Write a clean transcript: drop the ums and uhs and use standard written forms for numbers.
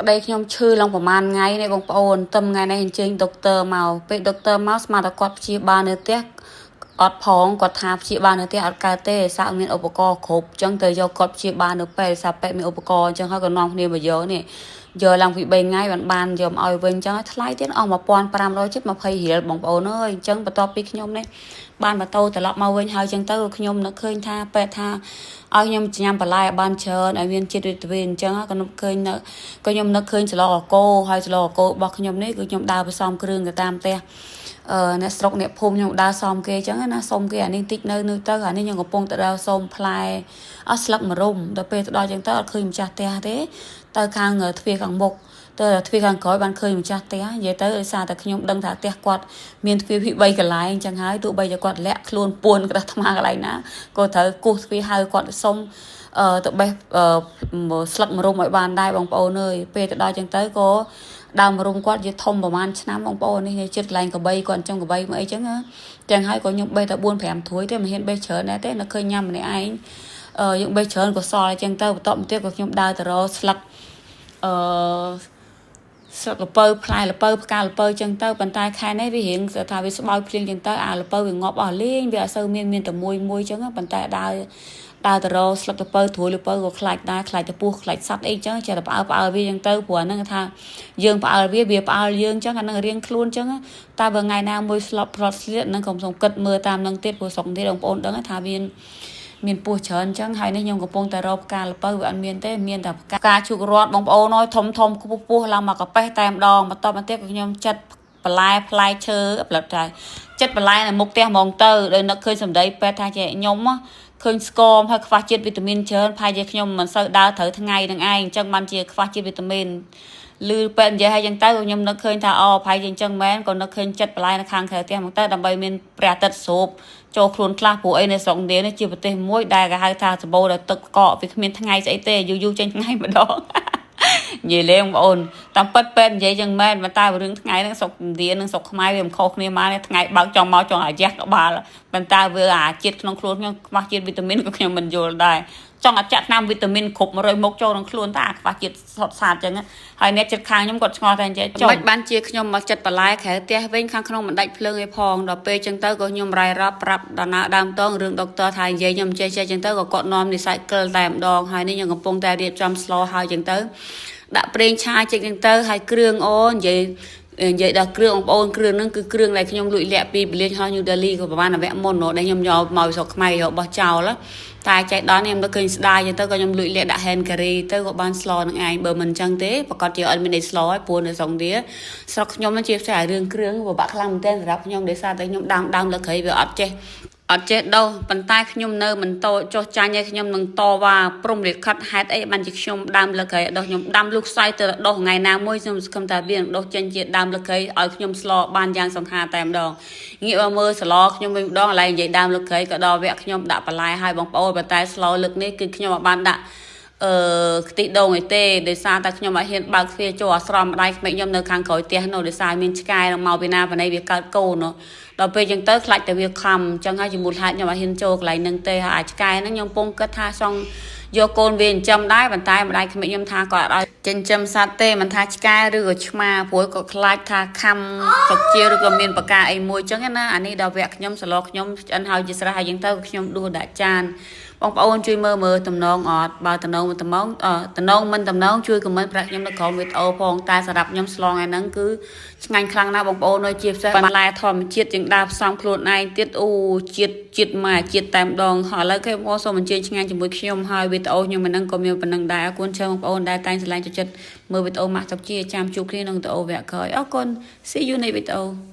ប្តីខ្ញុំឈឺឡើងប្រហែលថ្ងៃនេះបងប្អូនតែថ្ងៃនេះអញ្ជើញដុកទ័រមកពេលដុកទ័រមកស្មានតែគាត់ព្យាបាលនៅផ្ទះអត់ផងគាត់ថាព្យាបាលនៅផ្ទះអត់កើតទេសាក់មានឧបករណ៍គ្រប់អញ្ចឹងទៅយកគាត់ព្យាបាលនៅពេទ្យសាពេទ្យមានឧបករណ៍អញ្ចឹងហើយក៏នាំគ្នាមកយកនេះយកឡើងពី3ថ្ងៃបានយកមកឲ្យវិញអញ្ចឹងថ្លៃទៀតអស់1500ជិត20រៀលបងប្អូនអើយអញ្ចឹងបន្ទាប់ពីខ្ញុំនេះបានម៉ូតូត្រឡប់មកវិញហើយអញ្ចឹងទៅខ្ញុំនឹកឃើញថាពេទ្យថាឲ្យខ្ញុំញ៉ាំបន្លែឲ្យបានច្រើនឲ្យមានជាតិវីតាមីនអញ្ចឹងក៏នឹកឃើញនៅក៏ខ្ញុំនឹកឃើញស្លកកោហើយស្លកកោរបស់ខ្ញុំនេះគឺខ្ញុំដើរផ្សំគ្រឿងទៅតាមផ្ទះអ្នកស្រុកអ្នកភូមិខ្ញុំដើរសំគេអញ្ចឹងណាសុំគេអានេះតិចនៅនៅទៅអានេះខ្ញុំកំពុងតែដើរសុំផ្លែអស់ស្លឹកម្រុំដល់ពេលទៅដល់អញ្ចឹងទៅអត់ឃើញម្ចាស់ផ្ទះទេទៅខាងទ្វារខាងមុខទៅទ្វារខាងក្រោយបានឃើញម្ចាស់ផ្ទះនិយាយទៅដោយសារតែខ្ញុំដឹងថាផ្ទះគាត់មានទ្វារពី3កន្លែងអញ្ចឹងហើយទោះបីជាគាត់លាក់ខ្លួនពួនក្តាស់ថ្មកន្លែងណាក៏ត្រូវគោះទ្វារហៅគាត់សុំទៅបេះស្លឹកម្រុំឲ្យបានដែរបងប្អូនអើយពេលទៅដល់អញ្ចឹងទៅក៏ដើមរុំគាត់ជាធំប្រហែលឆ្នាំបងប្អូននេះចិត្តកន្លែងកបីគាត់អញ្ចឹងកបីមកអីចឹងចឹងហើយក៏ខ្ញុំបេះតែ4 5ត្រួយទេមិនហ៊ានបេះច្រើនដែរទេនៅឃើញញ៉ាំម្នាក់ឯងយើងបេះច្រើនក៏សល់អញ្ចឹងទៅបន្ទាប់មកទៀតក៏ខ្ញុំដើរទៅរកស្លឹកអឺស្លឹកល្ពៅផ្លែល្ពៅផ្កាល្ពៅចឹងទៅប៉ុន្តែខែនេះវារៀងថាវាស្បោយភ្លៀងចឹងទៅអាល្ពៅវាងាប់អស់លេងវាអត់សូវមានតែមួយមួយចឹងប៉ុន្តែដើរទៅរកស្លឹកល្ពៅត្រួយល្ពៅក៏ខ្លាចដែរខ្លាចទៅពោះខ្លាចសត្វអីចឹងចេះតែផ្អើលវាចឹងទៅព្រោះអាហ្នឹងថាយើងផ្អើលវាផ្អើលយើងចឹងអាហ្នឹងរៀងខ្លួនចឹងតែបើថ្ងៃណាមួយស្លប់ផ្លត់ស្លៀកហ្នឹងកុំសុំគិតមើលតាមហ្នឹងទៀតព្រោះស្រុកទៀតបងប្អូនដឹងថាមានពោះច្រើនចឹងហើយនេះខ្ញុំកំពុងតែរកផ្កាល្ពៅវាអត់មានទេមានតែផ្កាឈូករត់បងប្អូនអើយធំធំខ្ពស់ពោះឡើងមកកាប៉េះតែម្ដងបន្តមកទៀតក៏ខ្ញុំចិត្តបន្លែផ្លែឈើផ្លិតតែចិត្តបន្លែនៅមុខផ្ទះហ្មងទៅដោយនឹកឃើញសម្ដីពេទ្យថាចេះខ្ញុំឃើញស្គមហើយខ្វះជាតិវីតាមីនច្រើនប្រហែលជាខ្ញុំមិនសូវដើរត្រូវថ្ងៃនឹងឯងអញ្ចឹងបានជាខ្វះជាតិវីតាមីនឮពេទ្យនិយាយហើយអញ្ចឹងទៅខ្ញុំនឹកឃើញថាអូប្រហែលជាអញ្ចឹងមែនក៏នឹកឃើញចិត្តបន្លែនៅខាងក្រៅផ្ទះមកទៅដើម្បីមានព្រះអាទិត្យស្រូបចូលខ្លួនខ្លះព្រោះអីនៅស្រុកឥណ្ឌានេះជាប្រទេសមួយដែលគេហៅថាសម្បូរដោយទឹកកកវាគ្មានថ្ងៃស្អីទេយូរយូរចេញថ្ងៃម្ដងនិយាយលេងបងប្អូនតាមពិតពេទ្យនិយាយចឹងមែនប៉ុន្តែរឿងថ្ងៃហ្នឹងស្រុកឥណ្ឌានិងស្រុកខ្មែរវាមិនខុសគ្នាមកទេថ្ងៃបើកចង់មកចង់អាយ៉ាស់ក្បាលប៉ុន្តែវាអាជាតិក្នុងខ្លួនខ្ញុំខ្វះជាតិវីតាមីនក៏ខ្ញុំមិនយល់ដែរចង់អាចាក់ថ្នាំវីតាមីនគ្រប់100មុខចូលក្នុងខ្លួនតែអាខ្វះជាតិសុទ្ធសាធចឹងហើយអ្នកចិត្តខាងខ្ញុំគាត់ឆ្ងល់តែអញ្ចឹងចុះមិនបានជាខ្ញុំមកចិត្តបន្លែក្រៅផ្ទះវិញខាងក្នុងមិនដាច់ភ្លើងឯផងដល់ពេលចឹងទៅក៏ខ្ញុំរាយរាប់ប្រាប់ដល់ណាដើមតងរឿងដុកទ័រថានិយាយខ្ញុំចេះចេះចឹងទៅក៏គាត់នាំនិស័យកិលតែម្ដងហើយនេះខ្ញុំកំពុងតែរៀបចំស្លហើយចឹងទៅដាក់ប្រេងឆាចេញចឹងទៅហើយគ្រឿងអូនិយាយដល់គ្រឿងបងប្អូនគ្រឿងហ្នឹងគឺគ្រឿងដែលខ្ញុំលួចលាក់ពីពលានហោះ New Delhi ក៏ប្រហែលវគ្គមុននោះដែលខ្ញុំយកមកស្រុកខ្មែរយកបោះចោលតែចេះដល់នេះខ្ញុំទៅឃើញស្ដាយចឹងទៅក៏ខ្ញុំលួចលាក់ដាក់ hand carry ទៅក៏បានស្លនឹងឯងបើមិនចឹងទេប្រកាសជាអត់មានអីស្លហើយព្រោះនៅស្រុកនេះស្រុកខ្ញុំនឹងជាផ្សេងឲ្យរឿងគ្រឿងពិបាកខ្លាំងមែនទែនសម្រាប់ខ្ញុំដោយសារតែខ្ញុំដើមលើក្រៃវាអត់ចេះដោះប៉ុន្តែខ្ញុំនៅមិនតចុះចាញ់ឲ្យខ្ញុំនឹងតវ៉ាព្រមលិខិតហេតុអីបានជាខ្ញុំដើមលើក្រៃដោះខ្ញុំដាំលុកខ្សែទៅដោះថ្ងៃណាមួយខ្ញុំសង្ឃឹមថាវានឹងដោះចេញជាដើមលើក្រៃឲ្យខ្ញុំស្លបានយ៉ាងសង្ហាតែម្ដងងាកមកមើលស្លខ្ញុំវិញម្ដងឥឡូវនិយាយដើមលើក្រៃក៏ដល់វគ្គខ្ញុំដាក់បន្លែឲ្យបងប្អូនប៉ុន្តែស្លលើកនេះគឺខ្ញុំអាចបានដាក់ខ្ទិះដូងអីទេដោយសារតែខ្ញុំអត់ហ៊ានបើកទ្វារចូលអាស្រមម្ដាយក្មេកខ្ញុំនៅខាងក្រោយផ្ទះនោះដោយសារមានឆ្កែមកពីណាពីណីវាកើតកូននោះដល់ពេលចឹងទៅខ្លាចតែវាខំចឹងហើយជាមូលហេតុខ្ញុំអត់ហ៊ានចូលកន្លែងហ្នឹងទេហើយអាចឆ្កែហ្នឹងខ្ញុំពងគិតថាចង់យកកូនវាចិញ្ចឹមដែរប៉ុន្តែម្ដាយក្មេកខ្ញុំថាគាត់អត់ឲ្យចិញ្ចឹមសត្វទេមិនថាឆ្កែឬក៏ឆ្មាព្រោះក៏ខ្លាចថាខំសុកជាឬក៏មានបកាអីមួយចឹងណាអានេះដល់វគ្គខ្ញុំសឡខ្ញុំឆ្អិនហើយជាស្រះហើយចឹងទៅខ្ញុំដួសដាក់ចានបងប្អូនជួយមើលតំណងអត់បើតំណងមិនតំណងតំណងមិនតំណងជួយខមមិនប្រាប់ខ្ញុំនៅក្រោមវីដេអូផងតែសម្រាប់ខ្ញុំស្លងថ្ងៃហ្នឹងគឺឆ្ងាញ់ខ្លាំងណាស់បងប្អូននៅជាពិសេសបន្លែធម្មជាតិជាងដើរផ្សំខ្លួនឯងទៀតអូជាតិមកជាតិតែម្ដងហើយឥឡូវគេបងសូមអញ្ជើញឆ្ងាញ់ជាមួយខ្ញុំហើយវីដេអូខ្ញុំមិនហ្នឹងក៏មានប៉ុណ្្នឹងដែរអរគុណច្រើនបងប្អូនដែលតែងស្រឡាញ់ចូលចិត្តមើលវីដេអូម៉ាក់សុកជាចាំជួបគ្នាក្នុងវីដេអូវគ្គក្រោយអរគុណ See you ในវីដេអូ